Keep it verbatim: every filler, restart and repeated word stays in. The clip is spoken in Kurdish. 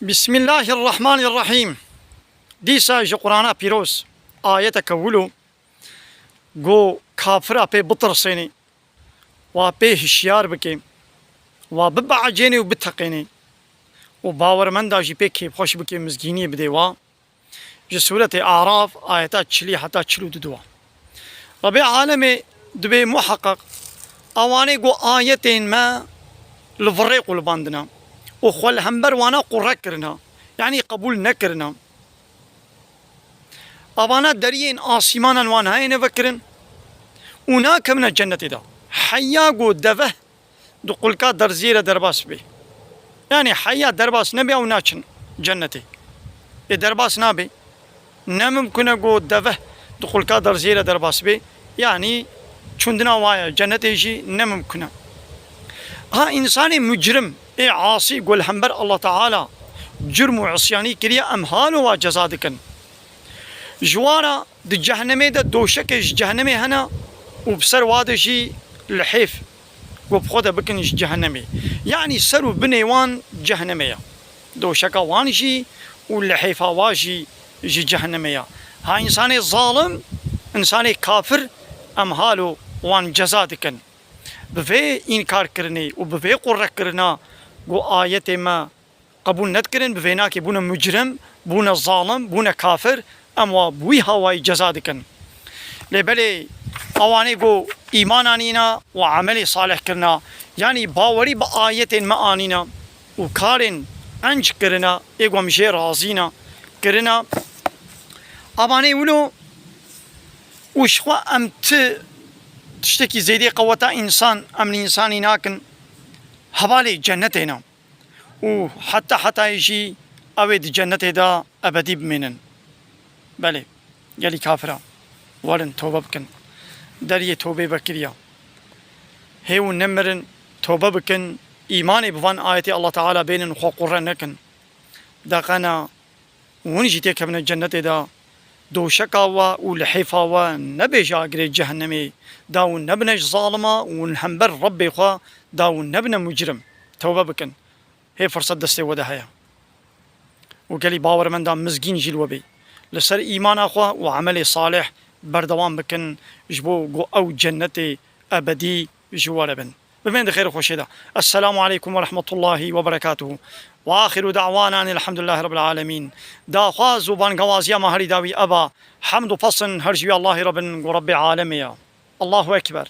Bismillahirrahmanirrahîm. Dîsa ji Qur'ana pîroz ayeteke wilo ku kafira pê bitirsênê, wa pê hişyar bikê, wa bibeecênê û biteqênê û bawermenda jî pê kêfxweş bikê, mizgîniyê bidê wa. Ji Sûretê Araf, ayeta çilî heta çil û du de. Rebê alemê dibê muheqeq, ewanê ku ayetên me li virê qulbandine û xwe li hember wana qurre kirine, yanî qebûl nekirine. Evana deriyên asîmanan wan nayêne vekirin û nakevine cennetê de. Heya ku deveh di qulka derziyê re derbas bê. Yanî heya derbas nebe ew naçin cennetê. Ê derbas nabe. Ne mimkun e ku deveh di qulka derziyê re derbas bê. Yanî çûndina wa ye cennetê jî ne mimkun e. Ha, însanê mucrim, ê asî ku li hember Allah Teala curm û isyanî kiriye, em halo wa ceza dikin. Ji wan re di cehennemê de doşekê ji cehennemê hene û bi ser wa de jî lihêf ku bi xwe de bikin ji cehennemê. Yanî ser û binê wan cehennemê ye. Doşeka wan jî û lihêfa wa jî ji cehennemê ye. Ha, însanê zalim, însanê kafir, em halo wan ceza dikin. Bi vê înkarkirinê û bi vê qurrekirina ku ayetê me qebûl nedikirin, bi vênakê bûne mucrim, bûne zalim, bûne kafir, em wa bi wî hawayî ceza dikin. Lê belê ewanê ku îman anîne û emelê salih kirine, yanî bawerî bi ayetên me anîne û karên qenc kirine, ê ku em jê razî ne, kirine, evanê wilo û ji xwe em ti tiştekî zêdê qeweta însan, em li însanî nakin, hevalê cennetê ne. Û heta hetayê jî ew ê di cennetê de ebedî bimînin. Belê, gelî kafira. Werin tobe bikin. Deriyê tobê vekiriya. Hê û nemirin, tobe bikin, îmanê bi van ayetê Allah Teala bênin, xwe qurre nekin. Deqena, hûn jî têkevine cennetê de, doşeka we û lihêfa we nebêje agirê cehennemê, da hûn nebine ji zalima û hûn hember Rebbê xwe, da hûn nebine mucrim. Tewbe bikin. Hê firset destê we de heye. Û gelî bawermenda mizgîn jî li we bê. Li ser îmana xwe û emelê salih berdewam bikin, ji bo ku ew cennetê ebedî ji we re bin. Bimên di xêr û xweşê de. Esselamu aleykum ve rahmetullahi ve berekatuhu. Ve axiru da'wana enil hamdülillahi rabbil alemin. Daxwaz û bangewaziya me herî dawî eva. Hemd û pesn her ji wî Allahî re bin, ku Rebbê alemê ye. Allahu Ekber.